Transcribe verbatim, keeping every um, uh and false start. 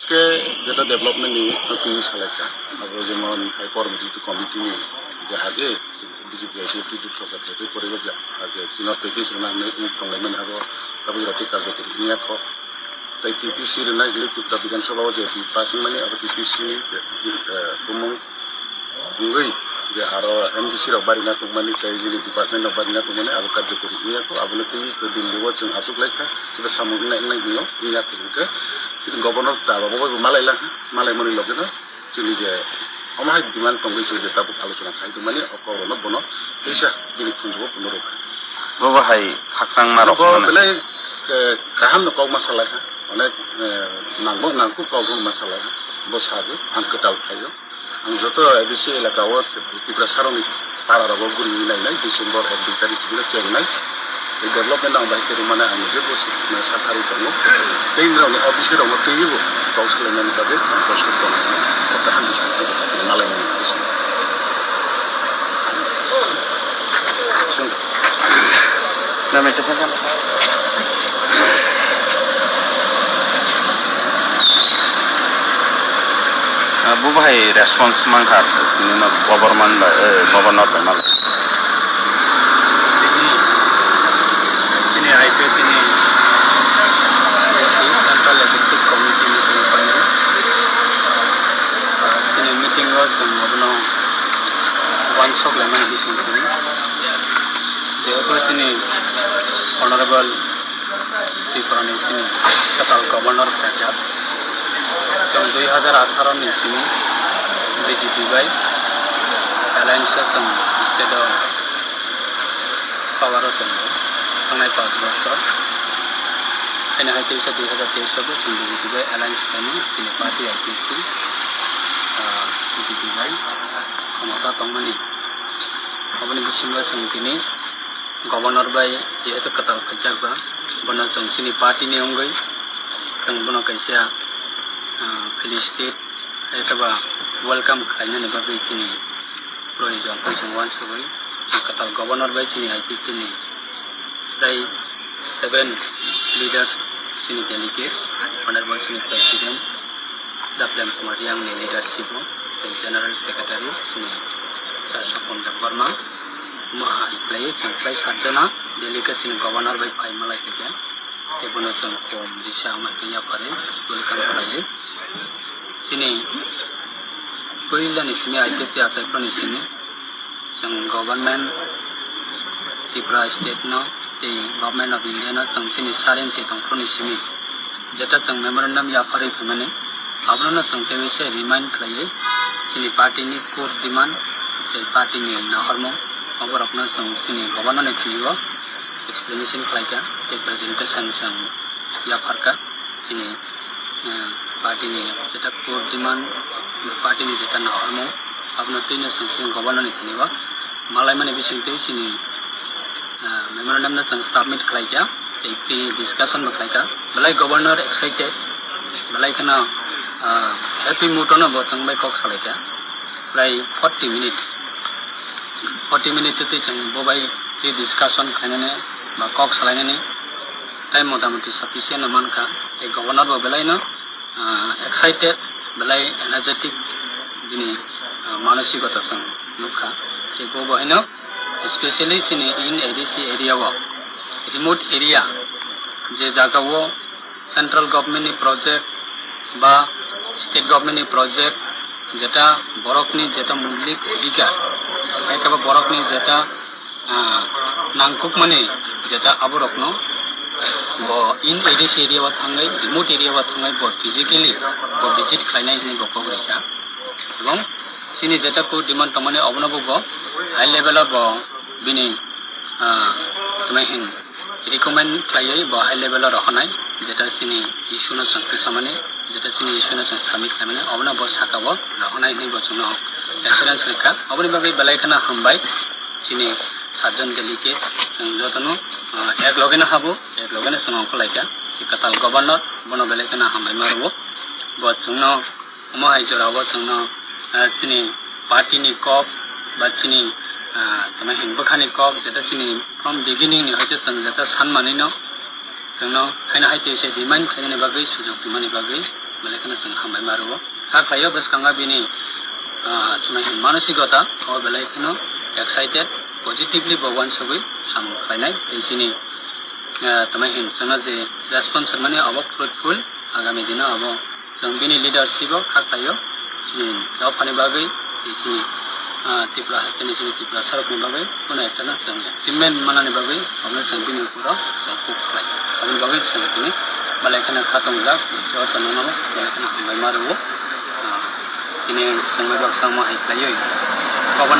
Ke jeta development ni twi salaikha, abo jemon hai Kormoti committee ni je age B J P I P F T duk sorkar twi poribo je age chino practice rwna hinwi tonglai mani abo abo jati karjakari wngya kho. Tai T P C rwnai hinwi Tipra Bidhan Sabha o je pass wngmani abo T P C ni je, eh, bumung wngwi je aro M D C rok barina tongmani tei nini department rok barina tongmani abo karjakari wngya kho, abono twi Delhi o chwng achuk laikha, sebo samung wngnai wngnai hinwi wngya kho hwnkhe, chini governor ta rok bo malai langkha, malai mani loge no chini je omo hai demand tongwi chwng je tabuk alochona khai tongmani o kok rokno bono teisa bini khunjugo bono rwkha. Bobo hai khakchangma rok bo mano. Belai, eh, kaham no kok ma salai ha, onek, eh, nangbo nangkuk kok ma salai ha, bo sago ang kwtal khaio. Ang joto A D C elaka o Tiprasa rokni para rogo guri nainai December ek dui tarikh sibino chengnai. Tei development ang bai khe rwmani ang je bo sakari tongo. Tei nini rokni office rokno twiwi bo kok salaimani bagwi ang kosok tongo. Kaham busti malai mani. Ah, bo bahai response mankha, nino government bai, eh, governor bai malai. Tini, chini I P F T ni Central Executive Committee ni tini phainai. Ah, chini meeting o chwng abono uansuk laimani bising tini. Jehetu chini Honorable Tripura ni simi kwtal governor khlaijak. Chwng dui hazar atharo ni simi B J P bai alliance o chwng state o power o tongo thangnai panch bosor. Haino hai teisa dui hazar teis o bo chwng B J P bai alliance khlaimani chini party I P F T, ah, B J P bai khomota tongmani. Aboni bisingo chwng tini Governor bai jehetu kwtal khaijak ba, bono chwng chini party ni wngwi chwng bono kaisa, ah, felicitate eba welcome khlainani bagwi chini proyojon khe chwng uansugwi chwng kwtal governor bai chini I P F T ni tei seven leaders chini delegates, honorable chini president, Daplem Kumar Reang ni leadership o, tei General Secretary chini Sir Sopon Debbarma, omo hai khlaiwi chwng khlai sat jona delegate chini governor bai phai malai khe, tei bono chwng kom risa omo hai khe yapharwi welcome khlaiwi. Chini puila ni simi I P F T achaiphru ni simi, chwng government Tripura state no tei government of India no chwng chini sarin se tongphru ni simi jeta chwng memorandum yapharwi phaimani, abono no chwng tei se remind khlaiwi chini party ni core demand tei party ni nahormung oborokno chwng chini governor ni thani o explanation khlaikha tei presentation chwng yapharkha chini, eh, party ni jeta core demand, party ni jeta nahormung, abono twino chwng chini governor ni thani o malaimani bisingtwi chini, eh, memorandum no chwng submit khlaikha tei pre discussion bo khlaikha. Belai governor excited, belai kheno, ah, happy mood ono bo chwng bai kok salaikha. Belai forty minute, forty minute twi chwng bo bai twi discussion khlainani ba kok salainani time motamuti sufficient no mankha. Tei governor bo belai no, ah, excited, belai energetic bini, ah, manosikota chwng nukha. Tei bo bo haino specially chini in A D C area o, remote area, je jaga o central government ni project ba state government ni project, jeta borok ni jeta mulik odhikar, hai khe bo borok ni jeta, ah, nangkukmani jeta aborokno bo in A D C area o thangwi, remote area o thangwi bo physically bo visit khlainai hinwi bo kok rikha. Ebong chini jeta core demand tongmani obono bo bo high level o bo bini, ah, tongmai hin recommend khlaiwi bo high level o rohornai, jeta chini issue no chwng tisamani, jeta chini issue no chwng submit khlaimani, obono bo saka o rohornai hinwi bo chwngno assurance rikha. Oboni bagwi belai kheno hambai chini satjon delegate, chwng jotono, ah, ek loge no habo, ek loge no chwng ongkhorlaikha. Kwtal governor bono belai kheno hambai ma rwo, bo chwngno omo hai jora o chwngno, ah, chini party ni kok ba chini, ah, tamo hin bwkhani kok, jeta chini from beginning ni hoite chwng jeta sanmani no chwngno haino hai twi se demand khlainani bagwi, sujok tongmani bagwi Belai kheno chwng hambai ma rwo. Kha khlaio bwskango bini, ah, tma hin manosikota, o belai kheno excited, positively bo uansugwi samung khlainai. Tei chini, ah, tma hin chwngno je response rwmani abo fruitful, agami dino abo chwng bini leadership o kha khlaio. Chini dophani bagwi, tei chini, ah, Tripura hasteni chini Tripura sarokni bagwi, kuno ekta no chwng achievement manani bagwi, omo chwng bini ukuro chwng kuk khlai. Aboni bagwi chwng tini belai kheno kha tongjak, joto nono belai kheno hambai ma rwo. Ah, tini chwng bai baksa omo hai khlaiwi. Obono